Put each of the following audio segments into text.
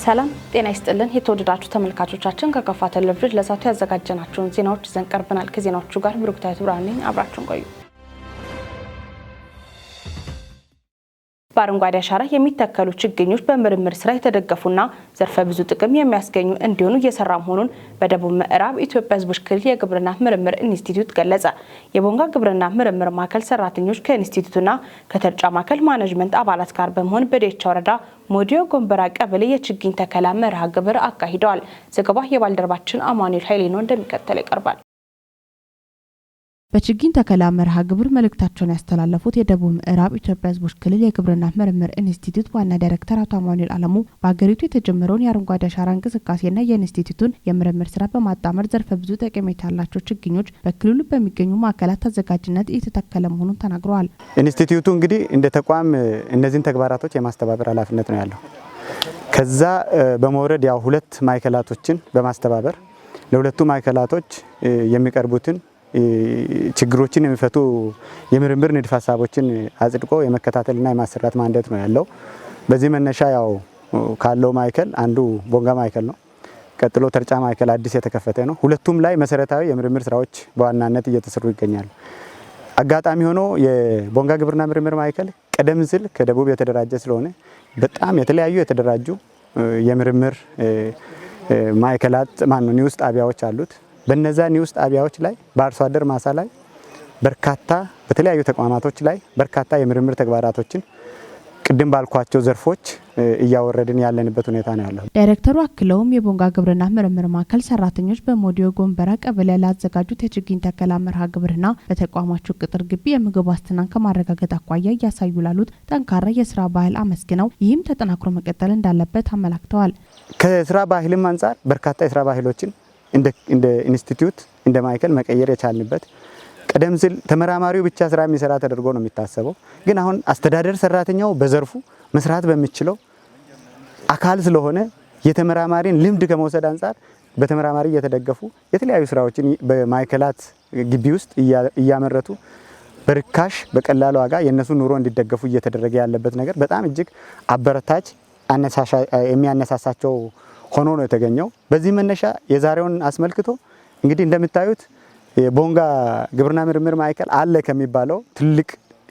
ሰላም ጤና ይስጥልን። የተወደዳችሁ ተመልካቾቻችን፣ ከከፋ ቴሌቪዥን ለሰዓቱ ያዘጋጀናቸውን ዜናዎች ይዘን ቀርበናል። ከዜናዎቹ ጋር ብሩክታዊት ብርሃኑ ነኝ። አብራችሁን ቆዩ። በአረንጓዴ አሻራ የሚተከሉ ችግኞች በምርምር ስራ የተደገፉና ዘርፈ ብዙ ጥቅም የሚያስገኙ እንዲሆኑ እየሰራ መሆኑን በደቡብ ምዕራብ ኢትዮጵያ ሕዝቦች ክልል የግብርና ምርምር ኢንስቲትዩት ገለጸ። የቦንጋ ግብርና ምርምር ማዕከል ሰራተኞች ከኢንስቲትዩቱና ከተርጫ ማዕከል ማኔጅመንት አባላት ጋር በመሆን በዴቻ ወረዳ ሞዲዮ ጎንበራ ቀበሌ የችግኝ ተከላ መርሃ ግብር አካሂደዋል። ዘገባ የባልደረባችን አማኑኤል ኃይሌ ነው፣ እንደሚከተለው ይቀርባል። በችግኝ ተከላ መርሃ ግብር መልእክታቸውን ያስተላለፉት የደቡብ ምዕራብ ኢትዮጵያ ሕዝቦች ክልል የግብርና ምርምር ኢንስቲትዩት ዋና ዳይሬክተር አቶ አማኑኤል አለሙ በሀገሪቱ የተጀመረውን የአረንጓዴ አሻራ እንቅስቃሴና የኢንስቲትዩቱን የምርምር ስራ በማጣመር ዘርፈ ብዙ ጠቀሜታ ያላቸው ችግኞች በክልሉ በሚገኙ ማዕከላት አዘጋጅነት እየተተከለ መሆኑን ተናግረዋል። ኢንስቲትዩቱ እንግዲህ እንደ ተቋም እነዚህን ተግባራቶች የማስተባበር ኃላፊነት ነው ያለው። ከዛ በመውረድ ያው ሁለት ማዕከላቶችን በማስተባበር ለሁለቱ ማዕከላቶች የሚቀርቡትን ችግሮችን የሚፈቱ የምርምር ንድፍ ሀሳቦችን አጽድቆ የመከታተልና የማሰራት mandate ነው ያለው። በዚህ መነሻ ያው ካለው ማዕከል አንዱ ቦንጋ ማዕከል ነው። ቀጥሎ ተርጫ ማዕከል አዲስ የተከፈተ ነው። ሁለቱም ላይ መሰረታዊ የምርምር ስራዎች በዋናነት እየተሰሩ ይገኛሉ። አጋጣሚ ሆኖ የቦንጋ ግብርና ምርምር ማዕከል ቀደም ሲል ከደቡብ የተደራጀ ስለሆነ በጣም የተለያዩ የተደራጁ የምርምር ማዕከላት ማነው ንዑስ ጣቢያዎች አሉት። በነዛ ንዑስ ጣቢያዎች ላይ በአርሶ አደር ማሳ ላይ በርካታ በተለያዩ ተቋማቶች ላይ በርካታ የምርምር ተግባራቶችን ቅድም ባልኳቸው ዘርፎች እያወረድን ያለንበት ሁኔታ ነው ያለው። ዳይሬክተሩ አክለውም የቦንጋ ግብርና ምርምር ማዕከል ሰራተኞች በሞዲዮ ጎንበራ ቀበሌ ላዘጋጁት የችግኝ ተከላ መርሃ ግብርና በተቋማቸው ቅጥር ግቢ የምግብ ዋስትናን ከማረጋገጥ አኳያ እያሳዩ ላሉት ጠንካራ የስራ ባህል አመስግነው ይህም ተጠናክሮ መቀጠል እንዳለበት አመላክተዋል። ከስራ ባህልም አንጻር በርካታ የስራ ባህሎችን እንደ ኢንስቲትዩት እንደ ማዕከል መቀየር የቻልንበት፣ ቀደም ሲል ተመራማሪው ብቻ ስራ የሚሰራ ተደርጎ ነው የሚታሰበው። ግን አሁን አስተዳደር ሰራተኛው በዘርፉ መስራት በሚችለው አካል ስለሆነ የተመራማሪን ልምድ ከመውሰድ አንጻር በተመራማሪ እየተደገፉ የተለያዩ ስራዎችን በማዕከላት ግቢ ውስጥ እያመረቱ በርካሽ በቀላል ዋጋ የእነሱ ኑሮ እንዲደገፉ እየተደረገ ያለበት ነገር በጣም እጅግ አበረታች የሚያነሳሳቸው ሆኖ ነው የተገኘው። በዚህ መነሻ የዛሬውን አስመልክቶ እንግዲህ እንደምታዩት የቦንጋ ግብርና ምርምር ማዕከል አለ ከሚባለው ትልቅ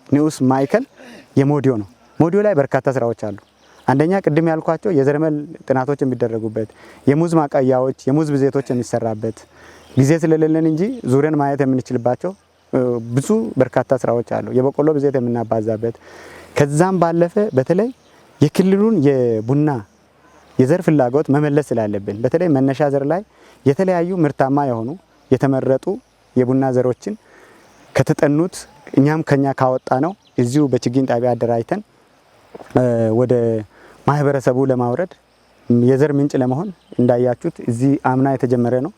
ንዑስ ማዕከል የሞዲዮ ነው። ሞዲዮ ላይ በርካታ ስራዎች አሉ። አንደኛ ቅድም ያልኳቸው የዘረመል ጥናቶች የሚደረጉበት፣ የሙዝ ማቀያዎች፣ የሙዝ ብዜቶች የሚሰራበት፣ ጊዜ ስለሌለን እንጂ ዙሪያን ማየት የምንችልባቸው ብዙ በርካታ ስራዎች አሉ። የበቆሎ ብዜት የምናባዛበት፣ ከዛም ባለፈ በተለይ የክልሉን የቡና የዘር ፍላጎት መመለስ ስላለብን በተለይ መነሻ ዘር ላይ የተለያዩ ምርታማ የሆኑ የተመረጡ የቡና ዘሮችን ከተጠኑት እኛም ከኛ ካወጣ ነው እዚሁ በችግኝ ጣቢያ አደራጅተን ወደ ማህበረሰቡ ለማውረድ የዘር ምንጭ ለመሆን እንዳያችሁት እዚህ አምና የተጀመረ ነው።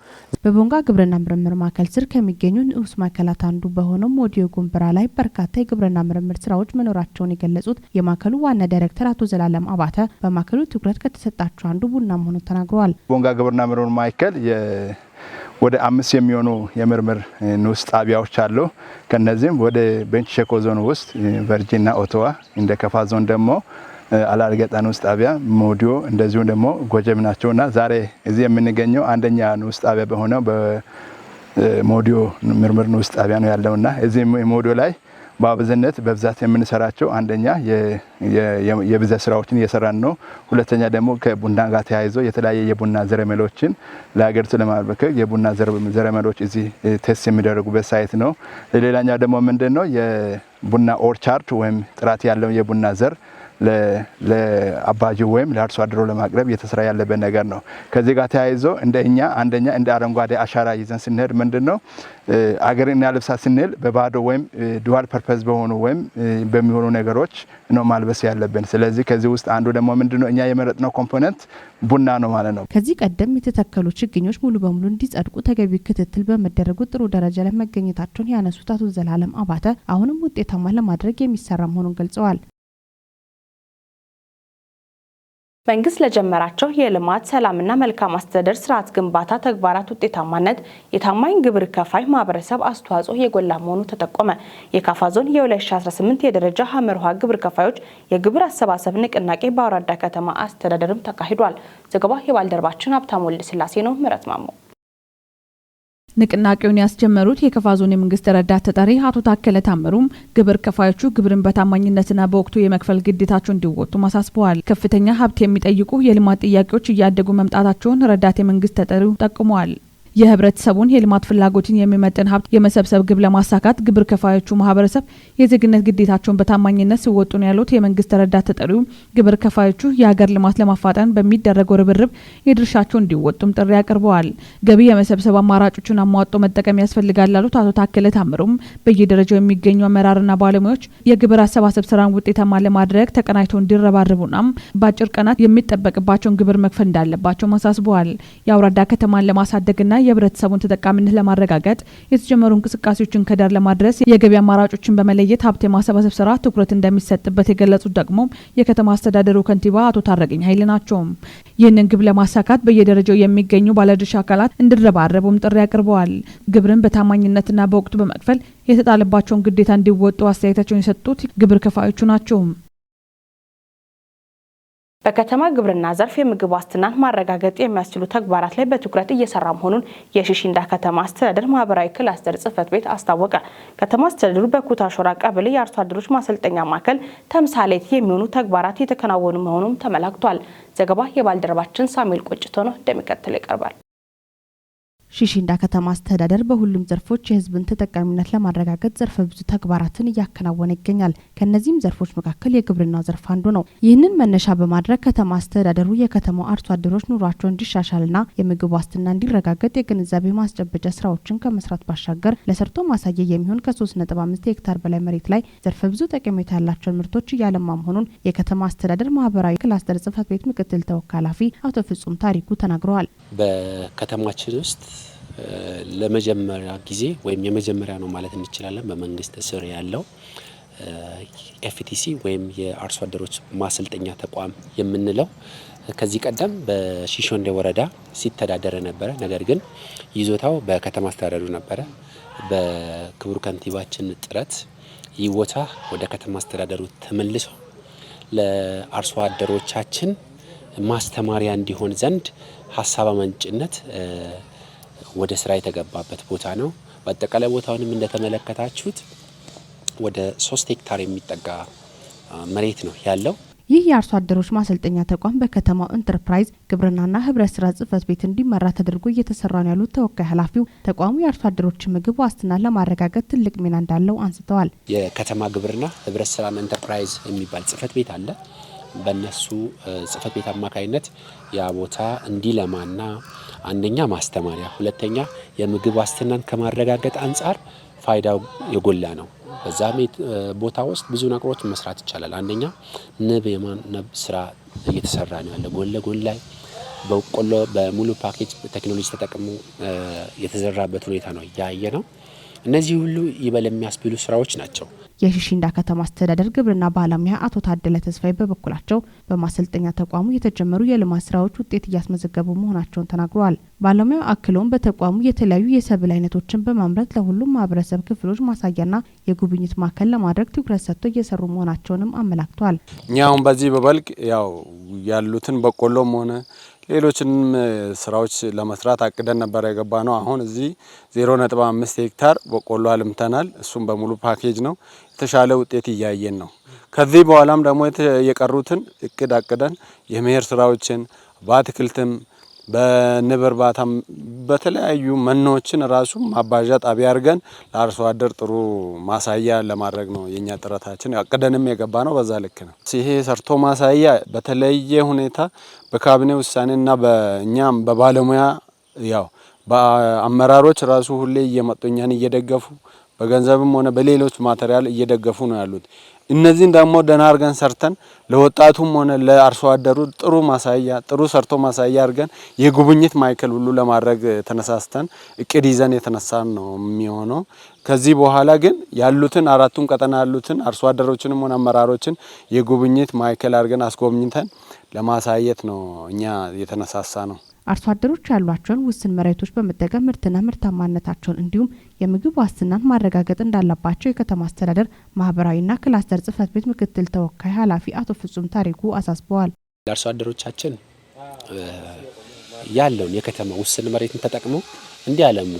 በቦንጋ ግብርና ምርምር ማዕከል ስር ከሚገኙ ንዑስ ማዕከላት አንዱ በሆነው ሞዲዮ ጎንበራ ላይ በርካታ የግብርና ምርምር ስራዎች መኖራቸውን የገለጹት የማዕከሉ ዋና ዳይሬክተር አቶ ዘላለም አባተ በማዕከሉ ትኩረት ከተሰጣቸው አንዱ ቡና መሆኑን ተናግረዋል። ቦንጋ ግብርና ምርምር ማዕከል ወደ 5 የሚሆኑ የምርምር ንዑስ ጣቢያዎች አሉ። ከነዚህም ወደ ቤንች ሸኮ ዞን ውስጥ ቨርጂና ኦቶዋ፣ እንደ ከፋ ዞን ደግሞ አላርገጣ ንዑስ ጣቢያ፣ ሞዲዮ እንደዚሁም ደግሞ ጎጀም ናቸውና ዛሬ እዚህ የምንገኘው አንደኛ ንዑስ ጣቢያ በሆነው በሞዲዮ ምርምር ንዑስ ጣቢያ ነው ያለውና እዚህ ሞዲዮ ላይ በአብዝነት በብዛት የምንሰራቸው አንደኛ የብዛት ስራዎችን እየሰራን ነው። ሁለተኛ ደግሞ ከቡና ጋር ተያይዞ የተለያየ የቡና ዘረመሎችን ለሀገሪቱ ለማበርከት የቡና ዘረመሎች እዚህ test የሚደረጉበት site ነው። ሌላኛው ደግሞ ምንድን ነው የቡና orchard ወይም ጥራት ያለው የቡና ዘር ለአባጂ ወይም ለአርሶ አደሩ ለማቅረብ እየተሰራ ያለበት ነገር ነው። ከዚህ ጋር ተያይዞ እንደ እኛ አንደኛ እንደ አረንጓዴ አሻራ ይዘን ስንሄድ ምንድን ነው አገርን እናልብሳት ስንል በባዶ ወይም dual purpose በሆኑ ወይም በሚሆኑ ነገሮች ነው ማልበስ ያለብን። ስለዚህ ከዚህ ውስጥ አንዱ ደግሞ ምንድን ነው እኛ የመረጥነው component ቡና ነው ማለት ነው። ከዚህ ቀደም የተተከሉ ችግኞች ሙሉ በሙሉ እንዲጸድቁ ተገቢ ክትትል በመደረጉ ጥሩ ደረጃ ላይ መገኘታቸውን ያነሱት አቶ ዘላለም አባተ አሁንም ውጤታማ ለማድረግ የሚሰራ መሆኑን ገልጸዋል። መንግስት ለጀመራቸው የልማት፣ ሰላምና መልካም አስተዳደር ስርዓት ግንባታ ተግባራት ውጤታማነት የታማኝ ግብር ከፋይ ማህበረሰብ አስተዋጽኦ የጎላ መሆኑ ተጠቆመ። የካፋ ዞን የ2018 የደረጃ ሐ ግብር ከፋዮች የግብር አሰባሰብ ንቅናቄ በአውራዳ ከተማ አስተዳደርም ተካሂዷል። ዘገባ የባልደረባችን ሀብታሙ ወልደስላሴ ነው። ምህረት ማሞ። ንቅናቄውን ያስጀመሩት የከፋ ዞን የመንግስት ረዳት ተጠሪ አቶ ታከለ ታምሩም ግብር ከፋዮቹ ግብርን በታማኝነትና በወቅቱ የመክፈል ግዴታቸው እንዲወጡ አሳስበዋል። ከፍተኛ ሀብት የሚጠይቁ የልማት ጥያቄዎች እያደጉ መምጣታቸውን ረዳት የመንግስት ተጠሪው ጠቁመዋል። የህብረተሰቡን የልማት ፍላጎትን የሚመጥን ሀብት የመሰብሰብ ግብ ለማሳካት ግብር ከፋዮቹ ማህበረሰብ የዜግነት ግዴታቸውን በታማኝነት ሲወጡ ነው ያሉት የመንግስት ረዳት ተጠሪው፣ ግብር ከፋዮቹ የሀገር ልማት ለማፋጠን በሚደረገው ርብርብ የድርሻቸውን እንዲወጡም ጥሪ አቅርበዋል። ገቢ የመሰብሰብ አማራጮችን አሟጦ መጠቀም ያስፈልጋል ያሉት አቶ ታከለ ታምሩም፣ በየደረጃው የሚገኙ አመራርና ባለሙያዎች የግብር አሰባሰብ ስራን ውጤታማ ለማድረግ ተቀናጅተው እንዲረባረቡናም በአጭር ቀናት የሚጠበቅባቸውን ግብር መክፈል እንዳለባቸው አሳስበዋል። የአውራዳ ከተማን ለማሳደግና የህብረተሰቡን ተጠቃሚነት ለማረጋገጥ የተጀመሩ እንቅስቃሴዎችን ከዳር ለማድረስ የገቢ አማራጮችን በመለየት ሀብት የማሰባሰብ ስራ ትኩረት እንደሚሰጥበት የገለጹት ደግሞ የከተማ አስተዳደሩ ከንቲባ አቶ ታረቀኝ ኃይል ናቸው። ይህንን ግብ ለማሳካት በየደረጃው የሚገኙ ባለድርሻ አካላት እንዲረባረቡም ጥሪ አቅርበዋል። ግብርን በታማኝነትና በወቅቱ በመክፈል የተጣለባቸውን ግዴታ እንዲወጡ አስተያየታቸውን የሰጡት ግብር ከፋዮቹ ናቸው። በከተማ ግብርና ዘርፍ የምግብ ዋስትናን ማረጋገጥ የሚያስችሉ ተግባራት ላይ በትኩረት እየሰራ መሆኑን የሺሺንዳ ከተማ አስተዳደር ማህበራዊ ክላስተር ጽህፈት ቤት አስታወቀ። ከተማ አስተዳደሩ በኩታሾራ ቀበሌ የአርሶ አደሮች ማሰልጠኛ ማዕከል ተምሳሌት የሚሆኑ ተግባራት የተከናወኑ መሆኑም ተመላክቷል። ዘገባ የባልደረባችን ሳሙኤል ቆጭቶ ነው፣ እንደሚከተለው ይቀርባል። ሺሺንዳ ከተማ አስተዳደር በሁሉም ዘርፎች የሕዝብን ተጠቃሚነት ለማረጋገጥ ዘርፈ ብዙ ተግባራትን እያከናወነ ይገኛል። ከእነዚህም ዘርፎች መካከል የግብርናው ዘርፍ አንዱ ነው። ይህንን መነሻ በማድረግ ከተማ አስተዳደሩ የከተማው አርሶ አደሮች ኑሯቸው እንዲሻሻልና የምግብ ዋስትና እንዲረጋገጥ የግንዛቤ ማስጨበጫ ስራዎችን ከመስራት ባሻገር ለሰርቶ ማሳያ የሚሆን ከ3.5 ሄክታር በላይ መሬት ላይ ዘርፈ ብዙ ጠቀሜታ ያላቸውን ምርቶች እያለማ መሆኑን የከተማ አስተዳደር ማህበራዊ ክላስተር ጽህፈት ቤት ምክትል ተወካይ ኃላፊ አቶ ፍጹም ታሪኩ ተናግረዋል። በከተማችን ውስጥ ለመጀመሪያ ጊዜ ወይም የመጀመሪያ ነው ማለት እንችላለን፣ በመንግስት ስር ያለው FTC ወይም የአርሶ አደሮች ማሰልጠኛ ተቋም የምንለው ከዚህ ቀደም በሺሾንዴ ወረዳ ሲተዳደር ነበረ። ነገር ግን ይዞታው በከተማ አስተዳደሩ ነበረ። በክቡር ከንቲባችን ጥረት ይህ ቦታ ወደ ከተማ አስተዳደሩ ተመልሶ ለአርሶ አደሮቻችን ማስተማሪያ እንዲሆን ዘንድ ሀሳብ አመንጭነት ወደ ስራ የተገባበት ቦታ ነው። በአጠቃላይ ቦታውንም እንደተመለከታችሁት ወደ 3 ሄክታር የሚጠጋ መሬት ነው ያለው። ይህ የአርሶ አደሮች ማሰልጠኛ ተቋም በከተማው ኢንተርፕራይዝ ግብርናና ህብረት ስራ ጽህፈት ቤት እንዲመራ ተደርጎ እየተሰራ ነው ያሉት ተወካይ ኃላፊው፣ ተቋሙ የአርሶ አደሮችን ምግብ ዋስትና ለማረጋገጥ ትልቅ ሚና እንዳለው አንስተዋል። የከተማ ግብርና ህብረት ስራና ኢንተርፕራይዝ የሚባል ጽህፈት ቤት አለ። በእነሱ ጽህፈት ቤት አማካይነት ያ ቦታ እንዲለማና አንደኛ ማስተማሪያ፣ ሁለተኛ የምግብ ዋስትናን ከማረጋገጥ አንጻር ፋይዳው የጎላ ነው። በዛ ቦታ ውስጥ ብዙ ነገሮች መስራት ይቻላል። አንደኛ ንብ የማነብ ስራ እየተሰራ ነው ያለ። ጎን ለጎን ላይ በቆሎ በሙሉ ፓኬጅ ቴክኖሎጂ ተጠቅሞ የተዘራበት ሁኔታ ነው ያየ ነው። እነዚህ ሁሉ ይበል የሚያስብሉ ስራዎች ናቸው። የሺሺንዳ ከተማ አስተዳደር ግብርና ባለሙያ አቶ ታደለ ተስፋዬ በበኩላቸው በማሰልጠኛ ተቋሙ የተጀመሩ የልማት ስራዎች ውጤት እያስመዘገቡ መሆናቸውን ተናግረዋል። ባለሙያው አክለውም በተቋሙ የተለያዩ የሰብል አይነቶችን በማምረት ለሁሉም ማህበረሰብ ክፍሎች ማሳያና የጉብኝት ማዕከል ለማድረግ ትኩረት ሰጥቶ እየሰሩ መሆናቸውንም አመላክተዋል። እኛ አሁን በዚህ በበልግ ያው ያሉትን በቆሎም ሆነ ሌሎችንም ስራዎች ለመስራት አቅደን ነበር የገባ ነው። አሁን እዚህ 0.5 ሄክታር በቆሎ አልምተናል። እሱም በሙሉ ፓኬጅ ነው። የተሻለ ውጤት እያየን ነው። ከዚህ በኋላም ደግሞ የቀሩትን እቅድ አቅደን የመኸር ስራዎችን በአትክልትም በንብ እርባታም በተለያዩ መኖችን ራሱ ማባዣ ጣቢያ አድርገን ለአርሶ አደር ጥሩ ማሳያ ለማድረግ ነው የኛ ጥረታችን። አቅደንም የገባ ነው በዛ ልክ ነው። ይሄ ሰርቶ ማሳያ በተለየ ሁኔታ በካቢኔ ውሳኔና በእኛም በባለሙያ ያው በአመራሮች ራሱ ሁሌ እየመጡ እኛን እየደገፉ በገንዘብም ሆነ በሌሎች material እየደገፉ ነው ያሉት። እነዚህን ደግሞ ደህና አድርገን ሰርተን ለወጣቱም ሆነ ለአርሶ አደሩ ጥሩ ማሳያ፣ ጥሩ ሰርቶ ማሳያ አድርገን የጉብኝት ማዕከል ሁሉ ለማድረግ ተነሳስተን እቅድ ይዘን የተነሳን ነው የሚሆነው። ከዚህ በኋላ ግን ያሉትን አራቱም ቀጠና ያሉትን አርሶ አደሮችንም ሆነ አመራሮችን የጉብኝት ማዕከል አድርገን አስጎብኝተን ለማሳየት ነው እኛ የተነሳሳ ነው። አርሶ አደሮች ያሏቸውን ውስን መሬቶች በመጠቀም ምርትና ምርታማነታቸውን እንዲሁም የምግብ ዋስትናን ማረጋገጥ እንዳለባቸው የከተማ አስተዳደር ማህበራዊና ክላስተር ጽሕፈት ቤት ምክትል ተወካይ ኃላፊ አቶ ፍጹም ታሪኩ አሳስበዋል። ለአርሶ አደሮቻችን ያለውን የከተማ ውስን መሬትን ተጠቅመው እንዲያለሙ፣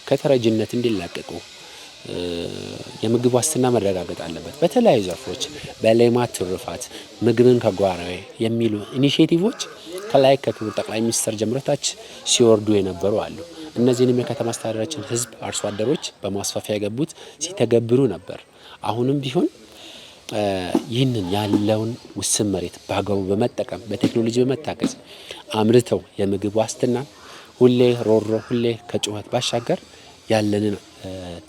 ከተረጅነት እንዲላቀቁ የምግብ ዋስትና መረጋገጥ አለበት። በተለያዩ ዘርፎች በሌማት ትሩፋት፣ ምግብን ከጓሮዬ የሚሉ initiative ኦች ከላይ ከክቡር ጠቅላይ ሚኒስትር ጀምሮ ታች ሲወርዱ የነበሩ አሉ። እነዚህንም የከተማ አስተዳደራችን ህዝብ አርሶ አደሮች በማስፋፊያ የገቡት ሲተገብሩ ነበር። አሁንም ቢሆን ይህንን ያለውን ውስን መሬት በአግባቡ በመጠቀም፣ በቴክኖሎጂ በመታገዝ አምርተው የምግብ ዋስትና ሁሌ ሮሮ ሁሌ ከጩኸት ባሻገር ያለንን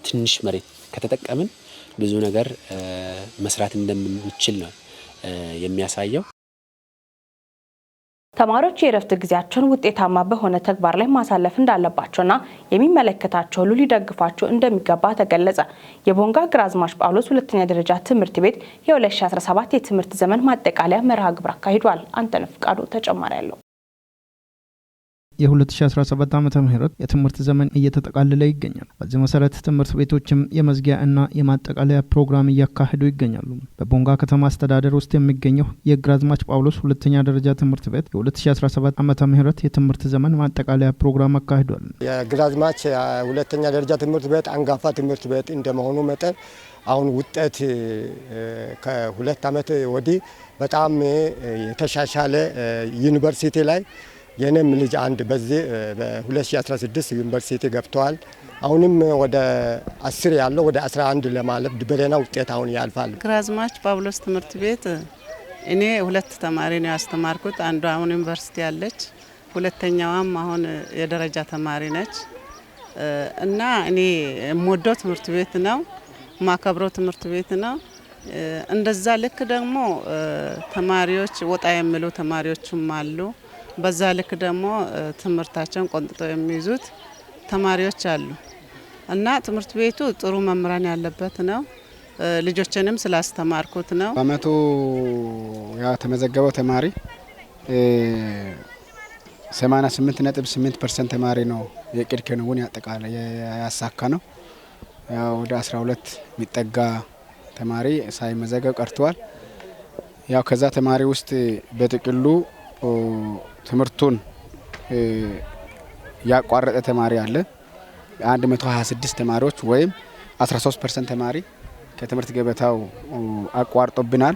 ትንሽ መሬት ከተጠቀምን ብዙ ነገር መስራት እንደምንችል ነው የሚያሳየው። ተማሪዎች የእረፍት ጊዜያቸውን ውጤታማ በሆነ ተግባር ላይ ማሳለፍ እንዳለባቸውና የሚመለከታቸው ሁሉ ሊደግፏቸው እንደሚገባ ተገለጸ። የቦንጋ ግራዝማች ጳውሎስ ሁለተኛ ደረጃ ትምህርት ቤት የ2017 የትምህርት ዘመን ማጠቃለያ መርሃ ግብር አካሂዷል። አንተነህ ፍቃዱ ተጨማሪ አለው። የ2017 ዓ.ም. የትምህርት ዘመን እየተጠቃለለ ይገኛል። በዚህ መሰረት ትምህርት ቤቶችም የመዝጊያ እና የማጠቃለያ ፕሮግራም እያካሄዱ ይገኛሉ። በቦንጋ ከተማ አስተዳደር ውስጥ የሚገኘው የግራዝማች ጳውሎስ ሁለተኛ ደረጃ ትምህርት ቤት የ2017 ዓ.ም. የትምህርት ዘመን ማጠቃለያ ፕሮግራም አካሂዷል። የግራዝማች ሁለተኛ ደረጃ ትምህርት ቤት አንጋፋ ትምህርት ቤት እንደመሆኑ መጠን አሁን ውጤት ከ2 ዓመት ወዲህ በጣም የተሻሻለ፣ ዩኒቨርሲቲ ላይ የኔም ልጅ አንድ በዚህ በ2016 ዩኒቨርሲቲ ገብተዋል። አሁንም ወደ 10 ያለው ወደ 11 ለማለፍ በደህና ውጤት አሁን ያልፋል። ግራዝማች ጳውሎስ ትምህርት ቤት እኔ ሁለት ተማሪ ነው ያስተማርኩት። አንዷ አሁን ዩኒቨርሲቲ ያለች፣ ሁለተኛዋም አሁን የደረጃ ተማሪ ነች። እና እኔ የምወደው ትምህርት ቤት ነው፣ የማከብረው ትምህርት ቤት ነው። እንደዛ ልክ ደግሞ ተማሪዎች ወጣ የሚሉ ተማሪዎችም አሉ። በዛ ልክ ደግሞ ትምህርታቸውን ቆንጥጠው የሚይዙት ተማሪዎች አሉ እና ትምህርት ቤቱ ጥሩ መምህራን ያለበት ነው። ልጆችንም ስላስተማርኩት ነው። በአመቱ የተመዘገበው ተማሪ 88.8% ተማሪ ነው የእቅድ ክንውን ያጠቃለ ያሳካ ነው። ያው ወደ 12 የሚጠጋ ተማሪ ሳይመዘገብ ቀርተዋል። ያው ከዛ ተማሪ ውስጥ በጥቅሉ ትምህርቱን ያቋረጠ ተማሪ አለ። 126 ተማሪዎች ወይም 13% ተማሪ ከትምህርት ገበታው አቋርጦብናል።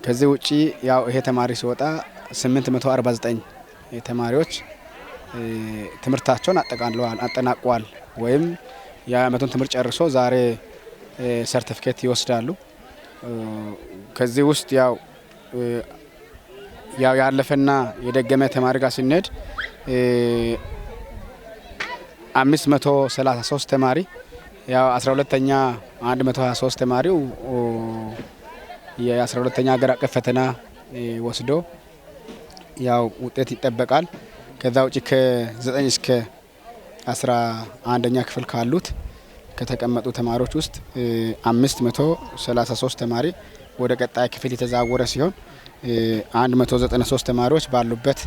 ከዚህ ውጪ ያው ይሄ ተማሪ ሲወጣ 849 ተማሪዎች ትምህርታቸውን አጠቃለዋል አጠናቀዋል ወይም የአመቱን ትምህርት ጨርሶ ዛሬ ሰርቲፊኬት ይወስዳሉ። ከዚህ ውስጥ ያው ያለፈና የደገመ ተማሪ ጋር ስንሄድ 533 ተማሪ፣ ያው 12ተኛ 123 ተማሪው የ12ተኛ ሀገር አቀፍ ፈተና ወስዶ ያው ውጤት ይጠበቃል። ከዛ ውጭ ከ9 እስከ 11ኛ ክፍል ካሉት ከተቀመጡ ተማሪዎች ውስጥ 533 ተማሪ ወደ ቀጣይ ክፍል የተዛወረ ሲሆን 193 ተማሪዎች ባሉበት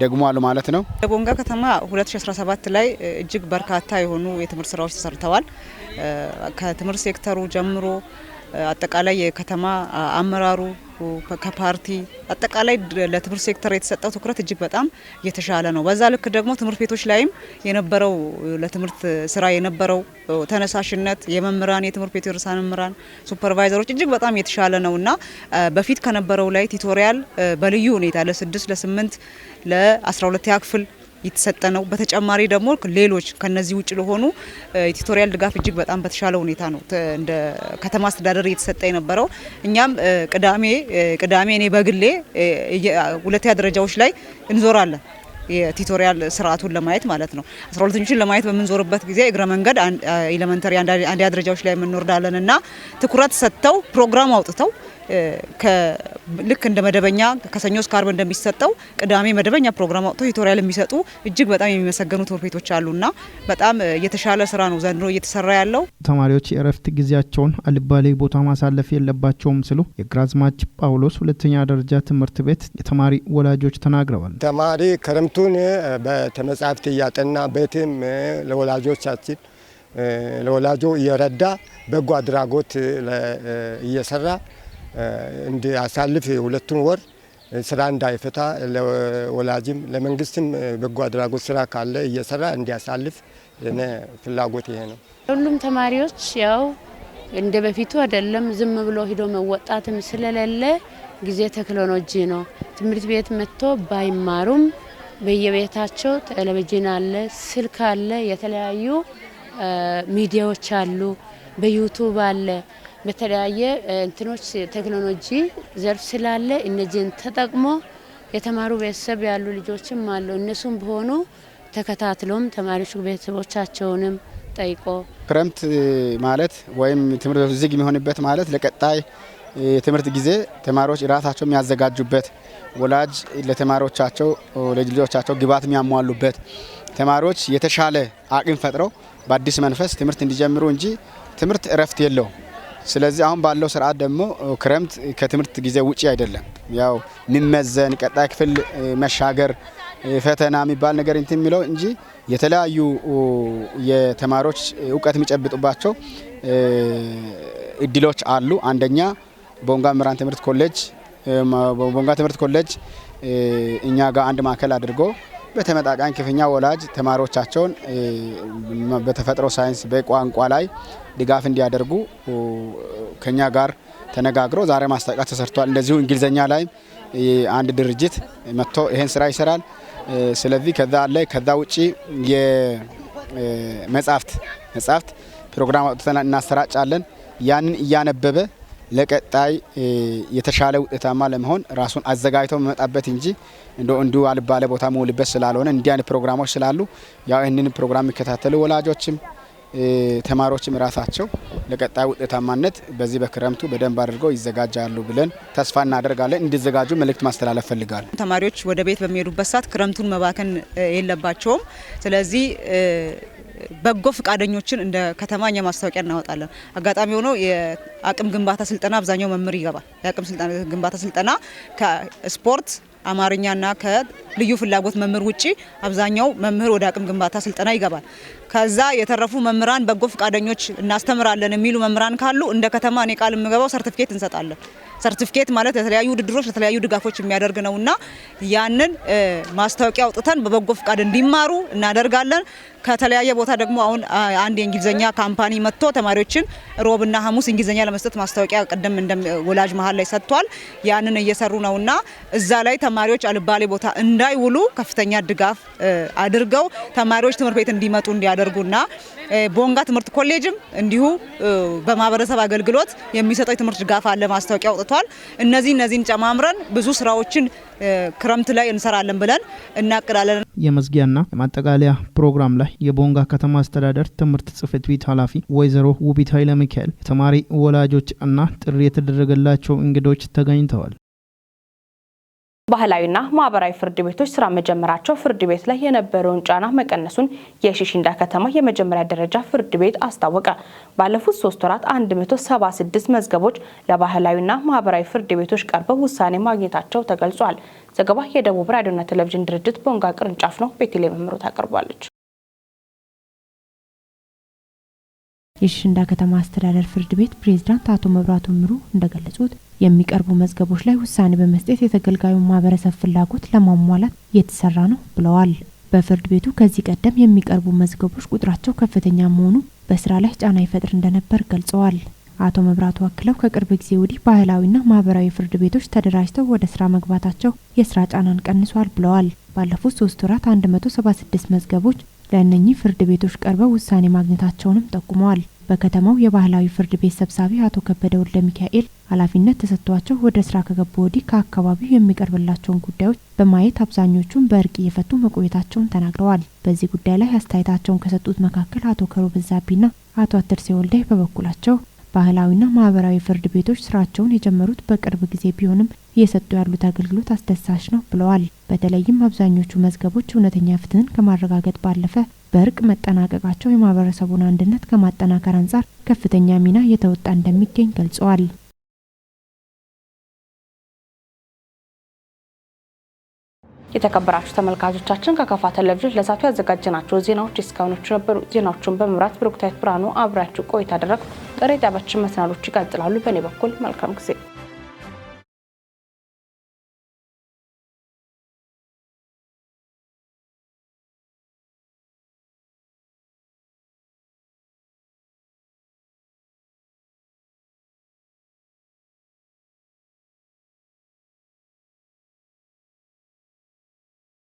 ደግሞ አሉ ማለት ነው። ቦንጋ ከተማ 2017 ላይ እጅግ በርካታ የሆኑ የትምህርት ስራዎች ተሰርተዋል። ከትምህርት ሴክተሩ ጀምሮ አጠቃላይ የከተማ አመራሩ ከፓርቲ አጠቃላይ ለትምህርት ሴክተር የተሰጠው ትኩረት እጅግ በጣም የተሻለ ነው። በዛ ልክ ደግሞ ትምህርት ቤቶች ላይም የነበረው ለትምህርት ስራ የነበረው ተነሳሽነት የመምህራን፣ የትምህርት ቤቱ ርዕሳነ መምህራን፣ ሱፐርቫይዘሮች እጅግ በጣም የተሻለ ነው እና በፊት ከነበረው ላይ tutorial በልዩ ሁኔታ ለ6፣ ለ8፣ ለ12ኛ ክፍል የተሰጠ ነው። በተጨማሪ ደግሞ ሌሎች ከነዚህ ውጭ ለሆኑ የ tutorial ድጋፍ እጅግ በጣም በተሻለ ሁኔታ ነው እንደ ከተማ አስተዳደር እየተሰጠ የነበረው። እኛም ቅዳሜ ቅዳሜ እኔ በግሌ ሁለተኛ ደረጃዎች ላይ እንዞራለን፣ የ tutorial ስርዓቱን ለማየት ማለት ነው። 12ኞችን ለማየት በምንዞርበት ጊዜ እግረ መንገድ elementary አንደኛ ደረጃዎች ላይ የምንወርዳለን እና ትኩረት ሰጥተው ፕሮግራም አውጥተው ልክ እንደ መደበኛ ከሰኞ እስከ ዓርብ እንደሚሰጠው ቅዳሜ መደበኛ ፕሮግራም አውጥተው tutorial የሚሰጡ እጅግ በጣም የሚመሰገኑ ትምህርት ቤቶች አሉና በጣም የተሻለ ስራ ነው ዘንድሮ እየተሰራ ያለው። ተማሪዎች የእረፍት ጊዜያቸውን አልባሌ ቦታ ማሳለፍ የለባቸውም ሲሉ የግራዝማች ጳውሎስ ሁለተኛ ደረጃ ትምህርት ቤት የተማሪ ወላጆች ተናግረዋል። ተማሪ ክረምቱን በተመጻፍት እያጠና ቤትም ለወላጆቻችን ለወላጆ እየረዳ በጎ አድራጎት እየሰራ እንዲያሳልፍ ሁለቱን ወር ስራ እንዳይፈታ ለወላጅም ለመንግስትም በጎ አድራጎት ስራ ካለ እየሰራ እንዲያሳልፍ የኔ ፍላጎት ይሄ ነው። ሁሉም ተማሪዎች ያው እንደ በፊቱ አይደለም፣ ዝም ብሎ ሂዶ መወጣትም ስለሌለ ጊዜ ቴክኖሎጂ ነው። ትምህርት ቤት መጥቶ ባይማሩም በየቤታቸው ቴሌቪዥን አለ፣ ስልክ አለ፣ የተለያዩ ሚዲያዎች አሉ፣ በ YouTube አለ፣ በተለያየ እንትኖች ቴክኖሎጂ ዘርፍ ስላለ እነዚህን ተጠቅሞ የተማሩ ቤተሰብ ያሉ ልጆችም አሉ። እነሱም ቢሆኑ ተከታትሎም ተማሪዎች ቤተሰቦቻቸውንም ጠይቆ ክረምት ማለት ወይም ትምህርት ቤቱ ዝግ የሚሆንበት ማለት ለቀጣይ የትምህርት ጊዜ ተማሪዎች ራሳቸው የሚያዘጋጁበት፣ ወላጅ ለተማሪዎቻቸው ለልጆቻቸው ግብዓት የሚያሟሉበት፣ ተማሪዎች የተሻለ አቅም ፈጥረው በአዲስ መንፈስ ትምህርት እንዲጀምሩ እንጂ ትምህርት እረፍት የለውም። ስለዚህ አሁን ባለው ስርዓት ደግሞ ክረምት ከትምህርት ጊዜ ውጪ አይደለም። ያው የሚመዘን ቀጣይ ክፍል መሻገር ፈተና የሚባል ነገር እንትን የሚለው እንጂ የተለያዩ የተማሪዎች እውቀት የሚጨብጡባቸው እድሎች አሉ። አንደኛ ቦንጋ መምህራን ትምህርት ኮሌጅ ቦንጋ ትምህርት ኮሌጅ እኛ ጋር አንድ ማዕከል አድርጎ በተመጣጣኝ ክፍያ ወላጅ ተማሪዎቻቸውን በተፈጥሮ ሳይንስ በቋንቋ ላይ ድጋፍ እንዲያደርጉ ከኛ ጋር ተነጋግሮ ዛሬ ማስታወቂያ ተሰርቷል። እንደዚሁ እንግሊዘኛ ላይ አንድ ድርጅት መጥቶ ይሄን ስራ ይሰራል። ስለዚህ ከዛ አለ። ከዛ ውጪ የመጻፍት ፕሮግራም አውጥተን እናሰራጫለን። ያንን እያነበበ ለቀጣይ የተሻለ ውጤታማ ለመሆን ራሱን አዘጋጅቶ መመጣበት እንጂ እንዲሁ አልባሌ ቦታ መውልበት ስላልሆነ እንዲህ አይነት ፕሮግራሞች ስላሉ ያው ይህንን ፕሮግራም የሚከታተሉ ወላጆችም ተማሪዎችም ራሳቸው ለቀጣይ ውጤታማነት በዚህ በክረምቱ በደንብ አድርገው ይዘጋጃሉ ብለን ተስፋ እናደርጋለን። እንዲዘጋጁ መልእክት ማስተላለፍ ፈልጋለሁ። ተማሪዎች ወደ ቤት በሚሄዱበት ሰዓት ክረምቱን መባከን የለባቸውም። ስለዚህ በጎ ፍቃደኞችን እንደ ከተማኛ ማስታወቂያ እናወጣለን። አጋጣሚ ሆኖ የአቅም ግንባታ ስልጠና አብዛኛው መምህር ይገባል። የአቅም ግንባታ ስልጠና ከስፖርት አማርኛና ከልዩ ፍላጎት መምህር ውጪ አብዛኛው መምህር ወደ አቅም ግንባታ ስልጠና ይገባል። ከዛ የተረፉ መምህራን በጎ ፍቃደኞች እናስተምራለን የሚሉ መምህራን ካሉ እንደ ከተማ እኔ ቃል የምገባው ሰርቲፊኬት እንሰጣለን። ሰርቲፊኬት ማለት ለተለያዩ ውድድሮች ለተለያዩ ድጋፎች የሚያደርግ ነውና ያንን ማስታወቂያ አውጥተን በበጎ ፍቃድ እንዲማሩ እናደርጋለን። ከተለያየ ቦታ ደግሞ አሁን አንድ የእንግሊዘኛ company መጥቶ ተማሪዎችን ሮብና ሐሙስ እንግሊዘኛ ለመስጠት ማስታወቂያ ቀደም ወላጅ መሃል ላይ ሰጥቷል። ያንን እየሰሩ ነውና እዛ ላይ ተማሪዎች አልባሌ ቦታ እንዳይውሉ ከፍተኛ ድጋፍ አድርገው ተማሪዎች ትምህርት ቤት እንዲመጡ እንዲያደርጉና ቦንጋ ትምህርት ኮሌጅም እንዲሁ በማህበረሰብ አገልግሎት የሚሰጠው የትምህርት ድጋፍ አለ፣ ማስታወቂያ አውጥቷል። እነዚህን ጨማምረን ብዙ ስራዎችን ክረምት ላይ እንሰራለን ብለን እናቅዳለን። የመዝጊያና የማጠቃለያ ፕሮግራም ላይ የቦንጋ ከተማ አስተዳደር ትምህርት ጽሕፈት ቤት ኃላፊ ወይዘሮ ውቢት ኃይለ ሚካኤል፣ የተማሪ ወላጆች እና ጥሪ የተደረገላቸው እንግዶች ተገኝተዋል። ባህላዊና ማህበራዊ ፍርድ ቤቶች ስራ መጀመራቸው ፍርድ ቤት ላይ የነበረውን ጫና መቀነሱን የሺሽንዳ ከተማ የመጀመሪያ ደረጃ ፍርድ ቤት አስታወቀ። ባለፉት 3 ወራት 176 መዝገቦች ለባህላዊና ማህበራዊ ፍርድ ቤቶች ቀርበው ውሳኔ ማግኘታቸው ተገልጿል። ዘገባ የደቡብ ራዲዮና ቴሌቪዥን ድርጅት ቦንጋ ቅርንጫፍ ነው። ቤተልሔም መምሮ ታቀርባለች። የሺሽንዳ ከተማ አስተዳደር ፍርድ ቤት ፕሬዝዳንት አቶ መብራቱ ምሩ እንደገለጹት የሚቀርቡ መዝገቦች ላይ ውሳኔ በመስጠት የተገልጋዩን ማህበረሰብ ፍላጎት ለማሟላት እየተሰራ ነው ብለዋል። በፍርድ ቤቱ ከዚህ ቀደም የሚቀርቡ መዝገቦች ቁጥራቸው ከፍተኛ መሆኑ በስራ ላይ ጫና ይፈጥር እንደነበር ገልጸዋል። አቶ መብራቱ አክለው ከቅርብ ጊዜ ወዲህ ባህላዊና ማህበራዊ ፍርድ ቤቶች ተደራጅተው ወደ ስራ መግባታቸው የስራ ጫናን ቀንሷል ብለዋል። ባለፉት 3 ወራት 176 መዝገቦች ለእነኚህ ፍርድ ቤቶች ቀርበው ውሳኔ ማግኘታቸውንም ጠቁመዋል። በከተማው የባህላዊ ፍርድ ቤት ሰብሳቢ አቶ ከበደ ወልደ ሚካኤል ኃላፊነት ተሰጥቷቸው ወደ ስራ ከገቡ ወዲህ ከአካባቢው የሚቀርብላቸውን ጉዳዮች በማየት አብዛኞቹን በእርቅ እየፈቱ መቆየታቸውን ተናግረዋል። በዚህ ጉዳይ ላይ አስተያየታቸውን ከሰጡት መካከል አቶ ከሮ በዛቢና አቶ አትርሴ ወልደ በበኩላቸው ባህላዊና ማህበራዊ ፍርድ ቤቶች ስራቸውን የጀመሩት በቅርብ ጊዜ ቢሆንም እየሰጡ ያሉት አገልግሎት አስደሳች ነው ብለዋል። በተለይም አብዛኞቹ መዝገቦች እውነተኛ ፍትህን ከማረጋገጥ ባለፈ በእርቅ መጠናቀቃቸው የማህበረሰቡን አንድነት ከማጠናከር አንጻር ከፍተኛ ሚና እየተወጣ እንደሚገኝ ገልጸዋል። የተከበራችሁ ተመልካቾቻችን፣ ከከፋ ቴሌቪዥን ለሰዓቱ ያዘጋጀናቸው ዜናዎች እስካሁኖቹ ነበሩ። ዜናዎቹን በመምራት ብሩክታዊት ብርሃኑ አብራችሁ ቆይታ አደረግኩ። ቀሪ ጣቢያችን መሰናዶች ይቀጥላሉ። በእኔ በኩል መልካም ጊዜ።